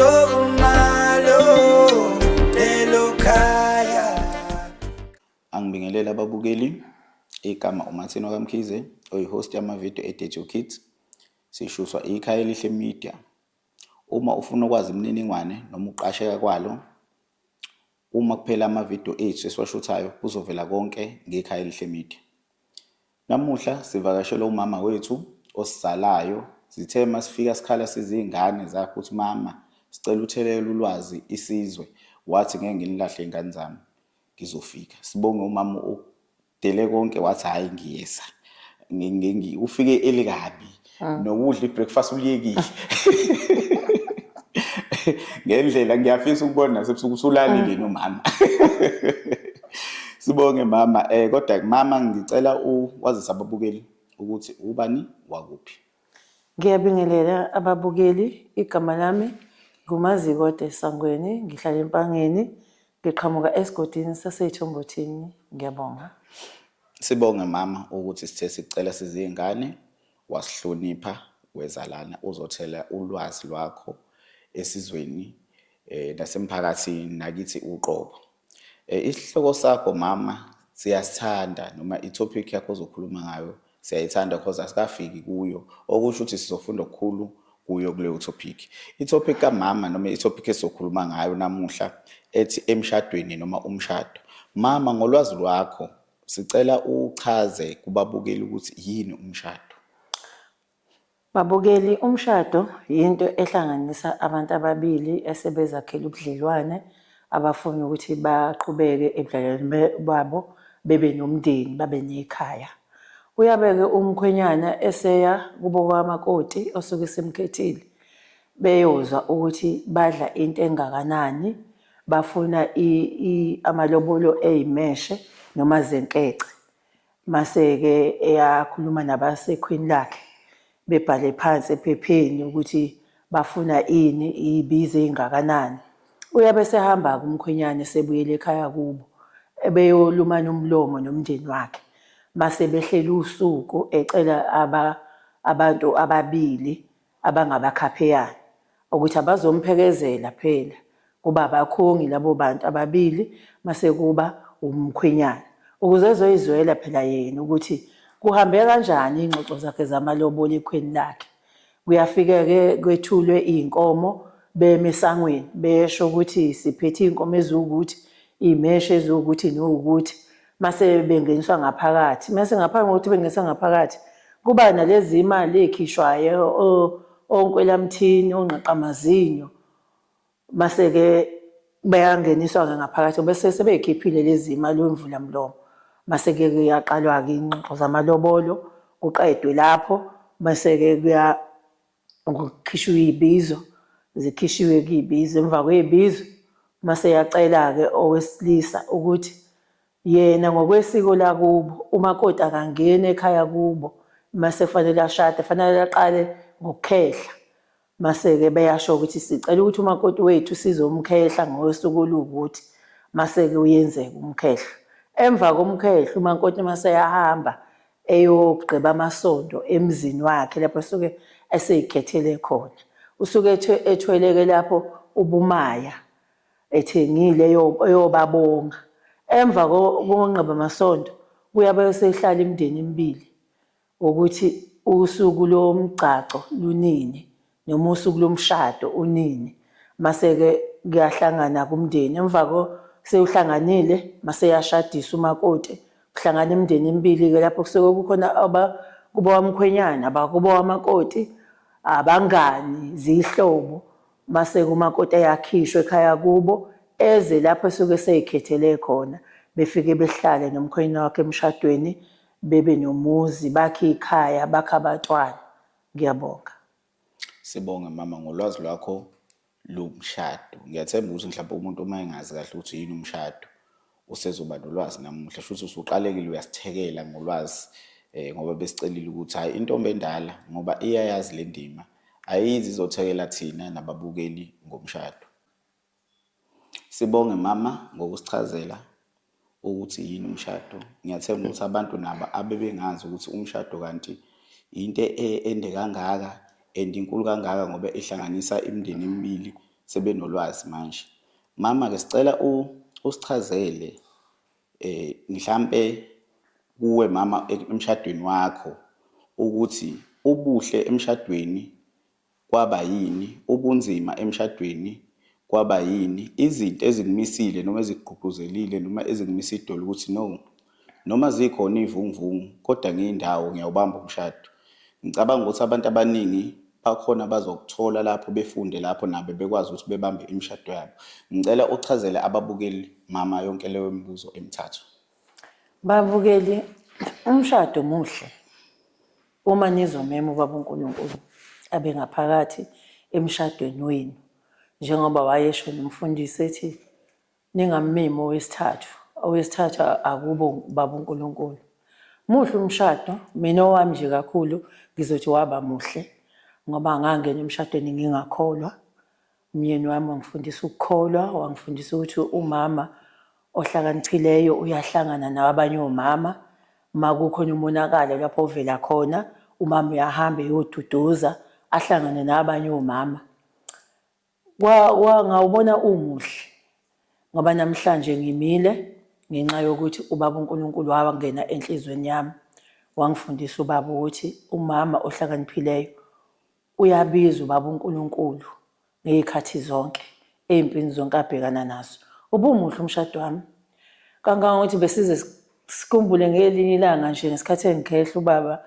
Ntokomalo lelo khaya. Angibingelele ababukeli, igama uMathini wakaMkhize, oyi-host yamavidiyo eDate Your Kids. Sishuswa ikhaya elihle media. Uma ufuna ukwazi imininingwane noma ukuqasheka kwalo, uma kuphela amavidiyo ethu esiwashuthayo kuzovela konke ngekhaya elihle media. Namuhla sivakashelwe umama wethu osizalayo. Sithe masifika sikhala sizingane zakhe ukuthi mama sicela uthelele ulwazi isizwe, wathi ngeke nginilahle ingane zami ngizofika. Sibonge umama udele konke wathi hhayi ngiyeza. Ufike elikabi nokudla i-breakfast uliyekile ngendlela ngiyafisa ukubona nasebusuku usulalile nomama. Sibonge mama, kodwa mama ngicela uwazise ababukeli ukuthi ubani wakuphi. Ngiyabingelela ababukeli, igama lami nguMazikode Sangweni, ngihlala eMpangeni, ngiqhamuka esigodini saseThombothini. Ngiyabonga. Sibonge mama ukuthi sithe sicela sizingane wasihlonipha weza lana uzothela ulwazi lwakho esizweni nasemphakathini nakithi uqobo. Isihloko sakho mama siyasithanda noma i-topic yakho ozokhuluma ngayo siyayithanda because asikafiki kuyo, okusho ukuthi sizofunda okukhulu kuyo kuleyo topic. I-topic kamama noma i-topic esizokhuluma ngayo namuhla ethi emshadweni noma umshado. Mama, ngolwazi lwakho sicela uchaze kubabukeli ukuthi yini umshado. Babukeli, umshado yinto ehlanganisa abantu ababili esebezakhela ubudlelwane abafuna ukuthi baqhubeke ebudlelwaneni babo bebe nomndeni, babe nekhaya. Uyabe-ke umkhwenyana eseya kubo kwamakoti osuke esemkhethile, beyozwa ukuthi badla into engakanani, bafuna amalobolo ey'meshe noma zenkece. Mase-ke eyakhuluma nabasekhweni lakhe, bebhale phansi ephepheni ukuthi bafuna ini, iy'bizo ey'ngakanani. Uyabe esehamba-ke umkhwenyana esebuyela ekhaya kubo, ebeyolumana umlomo nomndeni wakhe. Mase behlela usuku ecela abantu ababili abangabakhapheyana ukuthi abazomphekezela phela kuba abakhongi labo bantu ababili mase kuba umkhwenyana ukuze ezoyizwela phela yena ukuthi kuhambe kanjani iy'ngxoxo zakhe zamalobolo ekhweni lakhe. Kuyafika-ke kwethulwe iy'nkomo beme esangweni besho ukuthi siphethe iy'nkomo eziwukuthi, iy'meshe eziwukuthi nowukuthi, mase bengeniswa ngaphakathi. Mase ngaphambi kokuthi bengeniswa ngaphakathi kuba nalezi imali ey'khishwayo onkwelamthini, ongqaqamazinyo, mase-ke bayangeniswa-ke ngaphakathi bese sebeyikhiphile lezi imali wemvulamlomo. Mase-ke kuyaqalwa-ke iy'ngxoxo zamalobolo, kuqedwe lapho, mase-ke kuya kukhishwa iy'bizo, zikhishiwe-ke iy'bizo, emva kwey'bizo mase eyacela-ke owesilisa ukuthi yena ngokwesiko lakubo umakoti akangeni ekhaya kubo mase kufanele ashade, fanele aqale ngokukhehla. Mase-ke beyasho ukuthi sicela ukuthi umakoti wethu sizomkhehla ngosuku oluwukuthi, mase-ke uyenzeka umkhehlo. Emva komkhehlo umakoti mase eyahamba eyogqiba amasondo emzini wakhe lapho esuke eseyikhethele khona. Usuke ethweleke lapho ubumaya ethengile eyobabonga. Emva kokungqiba amasondo kuyabe sehlala imindeni emibili ukuthi usuku lomgcagco lunini noma usuku lomshado unini. Mase-ke kuyahlangana kumndeni, emva ko sewuhlanganile mase eyashadisa umakoti, kuhlangana imindeni emibili-ke lapho kusuke kukhona abakubo wamkhwenyana, abakubo wamakoti, abangani, zihlobo. Mase-ke umakoti eyakhishwa ekhaya kubo eze lapho esuke eseyikhethele khona, befike behlale nomkhwenyana wakhe emshadweni, bebe nomuzi, bakhe ikhaya, bakhe abatwana. Ngiyabonga. Sibonge mama ngolwazi lwakho lomshado. Ngiyathemba ukuthi mhlawumbe umuntu uma engazi kahle ukuthi yini umshado usezoba nolwazi namuhla. Shuthi usuqalekile uyasithekela ngolwazi ngoba besicelile ukuthi hhayi intombi endala ngoba iyayazi le ndima ayizi izothekela thina nababukeli ngomshado. Sibonge mama ngokusichazela ukuthi yini umshado. Ngiyathemba ukuthi abantu nabo abebengazi ukuthi umshado kanti into ende kangaka and inkulu kangaka ngoba ihlanganisa imindeni emibili. Sebenolwazi manje. Mama ke sicela usichazele mhlambe kuwe mama emshadweni wakho ukuthi ubuhle emshadweni kwaba yini, ubunzima emshadweni kwaba yini, izinto ezikumisile noma ezikugqugquzelile noma ezikumisa idolo ukuthi no, noma zikhona iy'vunguvungu kodwa ngiyindawo ngiyawubamba umshado. Ngicabanga ukuthi abantu abaningi bakhona abazokuthola lapho befunde lapho nabo bekwazi ukuthi bebambe imishado yabo. Ngicela uchazele ababukeli mama yonke leyo mibuzo emithathu. Babukeli, umshado muhle uma nizomema ubaba uNkulunkulu abe ngaphakathi emshadweni wenu, njengoba wayesho nomfundisi ethi ningammemi owesithathu, owesithathu akubo ubaba uNkulunkulu. Muhle umshado, mina owami nje kakhulu ngizothi waba muhle ngoba ngangena emshadweni ngingakholwa. Umyeni wami wangifundisa ukukholwa, wangifundisa ukuthi umama ohlakaniphileyo uyahlangana nabanye omama. Uma kukhona umonakalo lapho ovela khona, umama uyahamba eyoduduza, ahlangane nabanye omama. Ngawubona umuhle ngoba namhlanje ngimile ngenxa yokuthi ubaba uNkulunkulu wangena enhliziyweni yami, wangifundisa ubaba ukuthi umama ohlakaniphileyo uyabiza ubaba uNkulunkulu ngey'khathi zonke, ey'mpini zonke abhekana nazo. Ubumuhle umshado wami kangangokuthi besize Sikhumbule ngelinye ilanga nje ngesikhathi engikhehla ubaba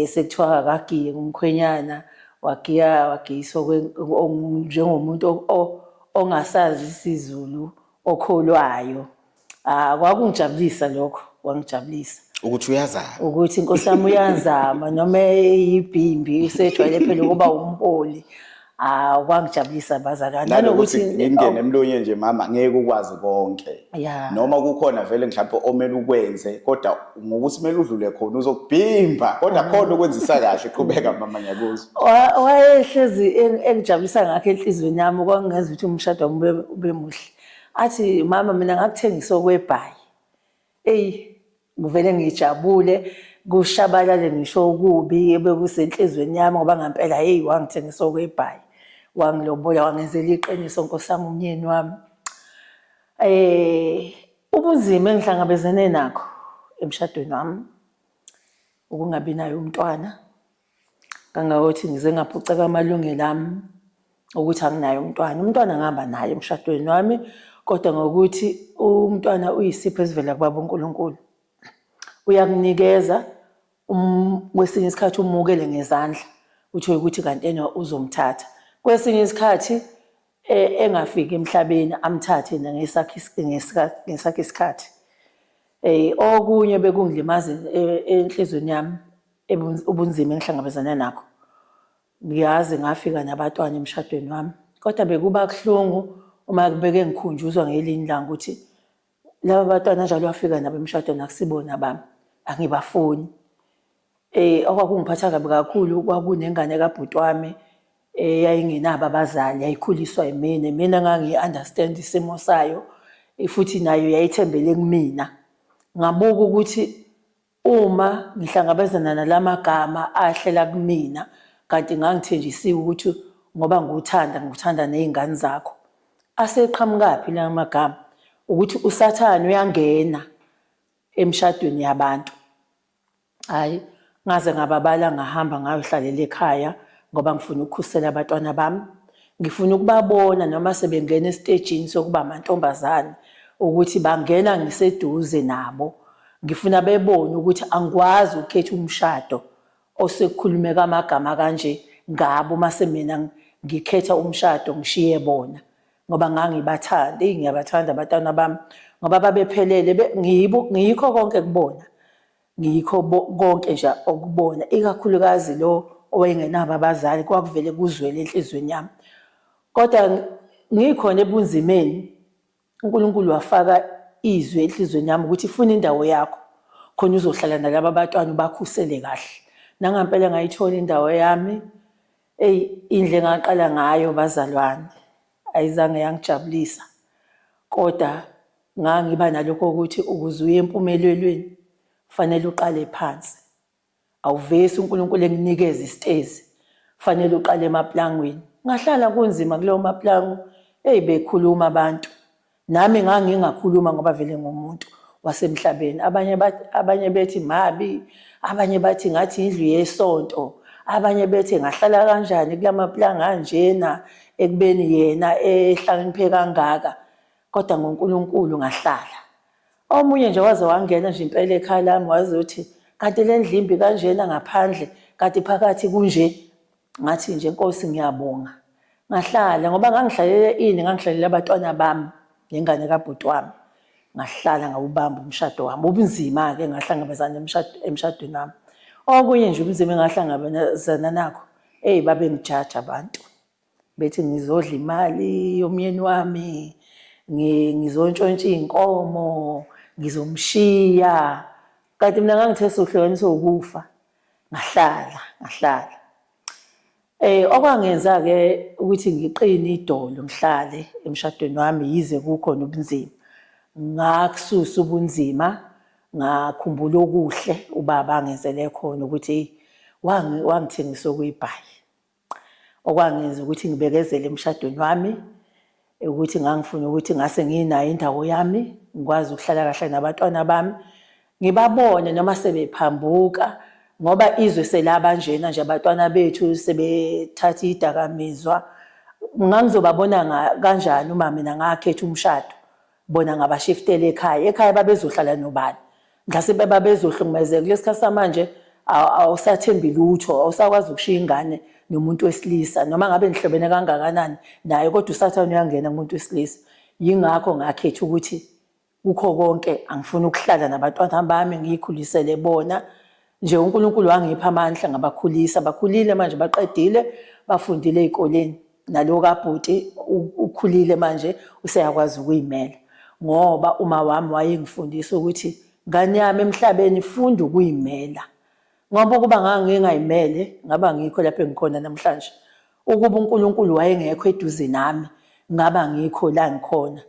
sekuthiwa akagiye ngumkhwenyana wagiya wagiyiswa njengomuntu ongasazi isiZulu okholwayo. Ah kwakungijabulisa lokho, kwangijabulisa. Ukuthi uyazama. Ukuthi inkosi yami uyazama noma eyibhimbi usejwayele phela ukuba umholi. Ah kwangijabulisa bazalwane. Nanokuthi ngingene emlonyeni nje mama ngeke ukwazi konke. Yeah. Noma kukhona vele mhlawumbe omele ukwenze kodwa ngokuthi kumele udlule khona uzokubhimba kodwa khona ukwenzisa kahle qhubeka mama ngiyakuzwa. Wayehlezi engijabulisa ngakho enhliziyweni yami kwangenza ukuthi umshado wami ube muhle. Athi mama mina ngakuthengisa okwebhayi. Eyi ngivele ngijabule kushabalale ngisho okubi ebekusenhlizweni yami ngoba ngampela heyi wangithengisa okwebhayi wangilobola wangenzela iqiniso nkosi yami umyeni wami. Ubunzima engihlangabezene nakho emshadweni wami ukungabi naye umntwana kangangokuthi ngize ngaphuceka amalungelo ami ukuthi anginaye umntwana. Umntwana ngihamba naye emshadweni wami kodwa ngokuthi umntwana uyisipho esivela kubaba uNkulunkulu. Uyakunikeza kwesinye isikhathi umukele ngezandla uthole ukuthi kanti ena uzomthatha. Kwesinye isikhathi engafiki emhlabeni amthathe ngesakhe isikhathi. Okunye bekungilimaza enhliziyweni yami ubunzima engihlangabezana nakho. Ngiyazi ngafika nabatwana emshadweni wami, kodwa bekuba kuhlungu uma beke ngikhunjuzwa ngelinye ilanga ukuthi laba batwana njalo wafika nabo emshadweni akusibona bami, angibafuni. Okwakungiphatha kabi kakhulu kwakunengane kabhuti wami eyayingenabo abazali, yayikhuliswa yimina, imina engangiyi-understand isimo sayo futhi nayo yayithembele kumina. Ngabuka ukuthi Uma ngihlangabezana nala magama ahlela kumina kanti ngangithenjisiwe ukuthi ngoba ngikuthanda ngikuthanda nezingane zakho. Aseqhamukaphi la magama? Ukuthi uSathane uyangena emshadweni yabantu. Hhayi, ngaze ngababala ngahamba ngayohlalela ekhaya ngoba ngifuna ukukhusela abatwana bami. Ngifuna ukubabona noma sebengena esitejini sokuba amantombazane ukuthi bangena ngiseduze nabo. Ngifuna bebone ukuthi angikwazi ukukhetha umshado osekukhulumeka amagama kanje ngabo mase mina ngikhetha umshado ngishiye bona ngoba ngangibathanda. Eyi ngiyabathanda abatwana bami ngoba babephelele ngiyibo ngiyikho konke kubona. Ngiyikho konke nje okubona ikakhulukazi lo owayengenabo abazali kwakuvele kuzwele enhliziyweni yami. Kodwa ngikhona ebunzimeni uNkulunkulu wafaka izwi enhliziyweni yami ukuthi funa indawo yakho khona uzohlala nalaba batwana ubakhusele kahle. Nangampela ngayithola indawo yami. Eyi indle engaqala ngayo bazalwane ayizange yangijabulisa kodwa ngangiba nalokho ukuthi ukuze uye empumelelweni kufanele uqale phansi. Awuvesi uNkulunkulu ekunikeza isitezi, kufanele uqale emaplangweni. Ngahlala kunzima kuleyo maplango, eyi bekhuluma abantu. Nami ngangingakhuluma ngoba vele ngumuntu wasemhlabeni. Abanye bathi abanye bethi mabi, abanye bathi ngathi indlu yesonto, abanye bethi ngahlala kanjani kulamaplanga anjena ekubeni yena ehlakaniphe kangaka. Kodwa ngoNkulunkulu ngahlala. Omunye nje waze wangena nje impela ekhaya lami waze uthi kanti le ndlimbi kanjena ngaphandle kanti phakathi kunje. Ngathi nje Nkosi ngiyabonga. Ngahlala ngoba ngangihlalele ini ngangihlalele abatwana bami nengane kabhuti wami. Ngahlala ngawubamba umshado wami. Ubunzima-ke ngahlangabezana emshadweni wami. Okunye nje ubunzima engahlangabezana nakho, eyi babengijaja abantu. Bethi ngizodla imali yomyeni wami, ngizontshontsha iy'nkomo, ngizomshiya. Kanti mina ngangithe sohlukaniswa ukufa. Ngahlala, ngahlala. Eh okwangenza-ke ukuthi ngiqine idolo ngihlale emshadweni wami yize kukhona ubunzima. Ngakususa ubunzima ngakhumbula okuhle ubaba angenzele khona ukuthi eyi wangithengisa okuyibhayi. Okwangenza ukuthi ngibekezele emshadweni wami ukuthi ngangifuna ukuthi ngase nginayo indawo yami ngikwazi ukuhlala kahle nabantwana bami ngibabone noma sebephambuka ngoba izwe selaba njena nje abatwana bethu sebethatha idakamizwa ngangizobabona kanjani uma mina ngakhetha umshado bona ngabashiftela ekhaya ekhaya babezohlala nobani mhlasimpe babezohlukumezeka kulesikhathi samanje awusathembi lutho awusakwazi ukushiya ingane nomuntu wesilisa noma ngabe nihlobene kangakanani naye kodwa usathane uyangena kumuntu wesilisa yingakho ngakhetha ukuthi kukho konke angifuni ukuhlala nabantwana bami ngiyikhulisele bona nje uNkulunkulu wangipha amandla ngabakhulisa bakhulile manje baqedile bafundile ezikoleni nalo kabhuti ukhulile manje useyakwazi ukuyimela ngoba uma wami wayengifundisa ukuthi ngane yami emhlabeni funda ukuyimela ngoba ukuba ngangingayimele ngaba ngikho lapho engikhona namhlanje ukuba uNkulunkulu wayengekho eduze nami ngaba ngikho la ngikhona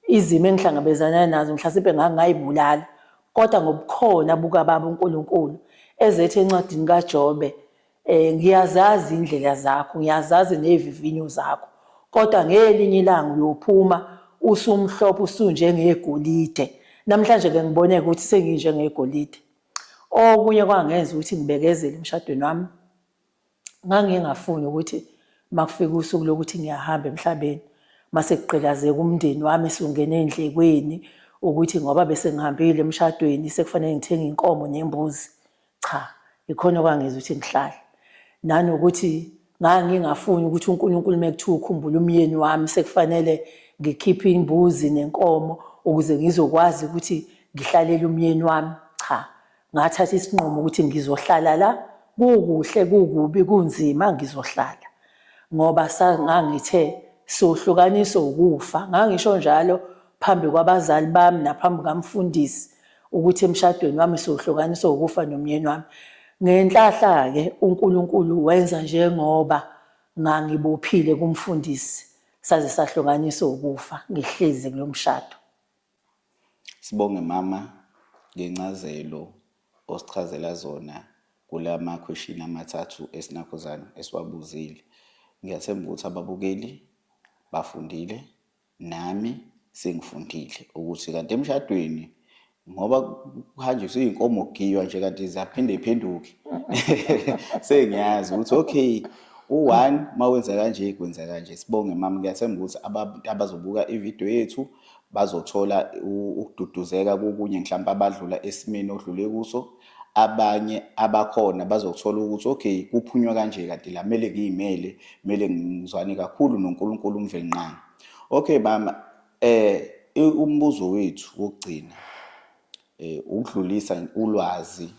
izimo engihlangabezana nazo mhlasimpe ngangayibulala kodwa ngobukhona bukaBaba uNkulunkulu ezethe encwadini kaJobe Eh ngiyazazi indlela zakho, ngiyazazi nezivivinyo zakho. Kodwa ngelinye ilanga uyophuma usumhlophe usunjengegolide. Namhlanje ke ngibone ukuthi senginjengegolide. Okunye kwangenza ukuthi ngibekezele emshadweni wami. Ngangingafuni ukuthi makufika usuku lokuthi ngiyahamba emhlabeni mase kugqilazeka umndeni wami sungena endlekweni ukuthi ngoba bese ngihambile emshadweni sekufanele ngithenge inkomo nembuzi. Cha, ikhona okwangenza ukuthi ngihlale. Nanokuthi ngangingafuni ukuthi uNkulunkulu uma kuthiwa ukhumbula umyeni wami sekufanele ngikhiphe imbuzi nenkomo ukuze ngizokwazi ukuthi ngihlalele umyeni wami. Cha, ngathatha isinqumo ukuthi ngizohlala la kukuhle kukubi kunzima ngizohlala ngoba ngangithe sohlukaniswa ukufa ngangisho njalo phambi kwabazali bami naphambi kamfundisi ukuthi emshadweni wami sohlukaniswa ukufa nomyeni wami. Ngenhlahla-ke uNkulunkulu wenza njengoba ngangibophile kumfundisi saze sahlukaniswa ukufa ngihlezi kulo mshado. Sibonge mama ngencazelo osichazela zona kulama question amathathu esinakhozana esiwabuzile. Ngiyathemba ukuthi ababukeli bafundile nami sengifundile ukuthi kanti emshadweni ngoba kuhanjiswa iy'nkomo kugiywa nje kanti ziyaphinde iphenduke sengiyazi ukuthi okay u-one uma wenza kanje kwenza kanje sibonge mama ngiyathemba ukuthi abantu abazobuka ividiyo yethu bazothola ukududuzeka kokunye mhlawumbe abadlula esimeni odlule kuso abanye abakhona bazothola ukuthi okay kuphunywa kanje kanti la mele ngiyimele mele ngizwane kakhulu noNkulunkulu uMvelinqangi okay mama eh umbuzo wethu wokugcina eh ukudlulisa ulwazi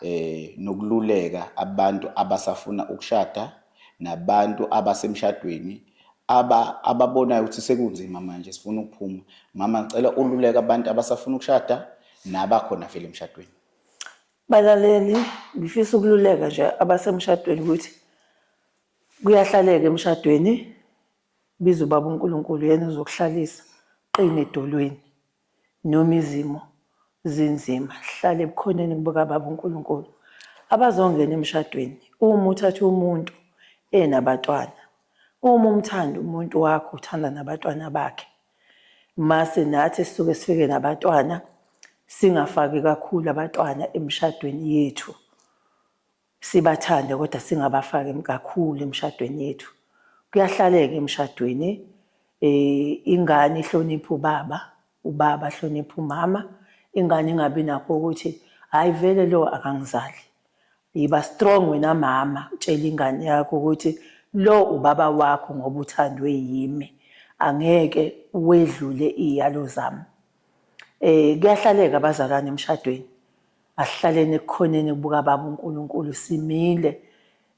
eh nokululeka abantu abasafuna ukushada nabantu abasemshadweni aba ababonayo ukuthi sekunzima manje sifuna ukuphuma mama ngicela ululeka abantu abasafuna ukushada nabakhona vele emshadweni. Balaleli, ngifisa ukululeka nje abasemshadweni ukuthi kuyahlaleka emshadweni, biza ubaba uNkulunkulu yena uzokuhlalisa, qina edolweni noma izimo zinzima, hlala ebukhoneni bukababa uNkulunkulu. Abazongena emshadweni, uma uthatha umuntu enabatwana, Uma umthanda umuntu wakho uthanda nabatwana bakhe. Mase nathi sisuke sifike nabatwana singafaki kakhulu abatwana emishadweni yethu. Sibathande kodwa singabafaki kakhulu emishadweni yethu. Kuyahlaleka emishadweni ingane ihloniphe ubaba, ubaba ahloniphe umama, ingane ingabi nakho ukuthi hhayi vele lo akangizali. Yiba strong wena mama, utshele ingane yakho ukuthi lo ubaba wakho ngoba uthandwe yimi, angeke wedlule iy'yalo zami. Kuyahlaleka abazalwane emshadweni, asihlaleni ekukhoneni kubuka baba uNkulunkulu simile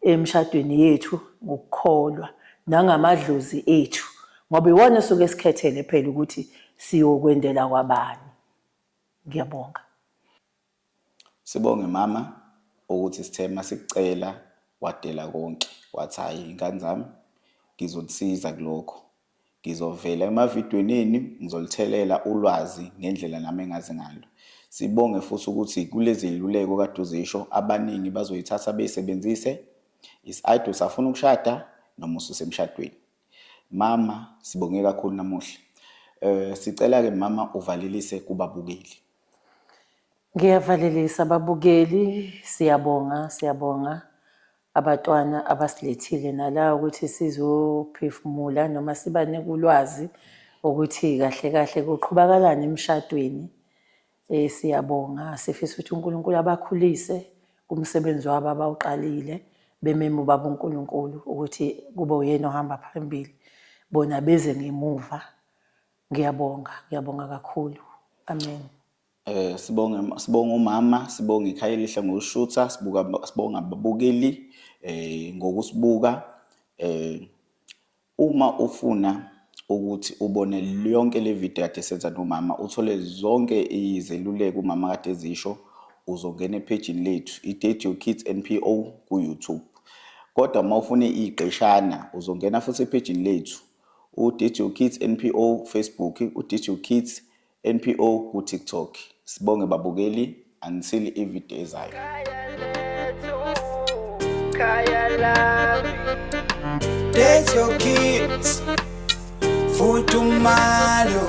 emshadweni yethu ngokukholwa nangamadlozi ethu ngoba iwona esuke esikhethele phela ukuthi siyokwendela kwabani. Ngiyabonga. Sibonge mama ukuthi sithe masikucela wadela konke wathi hhayi ingane zami ngizonisiza kulokho. Ngizovela emavidweni enu ngizolithelela ulwazi ngendlela nami engazi ngalo. Sibonge futhi ukuthi kulezi ziluleko kade uzisho abaningi bazoyithatha beyisebenzise. Is either usafuna ukushada noma ususemshadweni. Mama sibonge kakhulu namuhla. Sicela ke mama uvalelise kubabukeli. Ngiyavalelisa babukeli, siyabonga, siyabonga abatwana abasilethile nala ukuthi sizophefumula noma sibanike ulwazi ukuthi kahle kahle kuqhubakalani emshadweni. Siyabonga, sifisa ukuthi uNkulunkulu abakhulise kumsebenzi wabo abawuqalile, bememe ubaba uNkulunkulu ukuthi kube uyena ohamba phambili, bona beze ngemuva. Ngiyabonga, ngiyabonga kakhulu. Amen. Sibonge sibonga umama, sibonga ikhaya elihle ngokushutha, sibuka sibonga ababukeli ngokusibuka uma ufuna ukuthi ubone yonke le video kade senza nomama uthole zonke izeluleko umama kade ezisho uzongena ephejini lethu i-Date Your Kids NPO ku-YouTube. Kodwa uma ufuna iqeshana uzongena futhi ephejini lethu u-Date Your Kids NPO Facebook, u-Date Your Kids NPO ku-TikTok. Sibonge babukeli until ivideo ezayo. Date your kids, futhi umalo.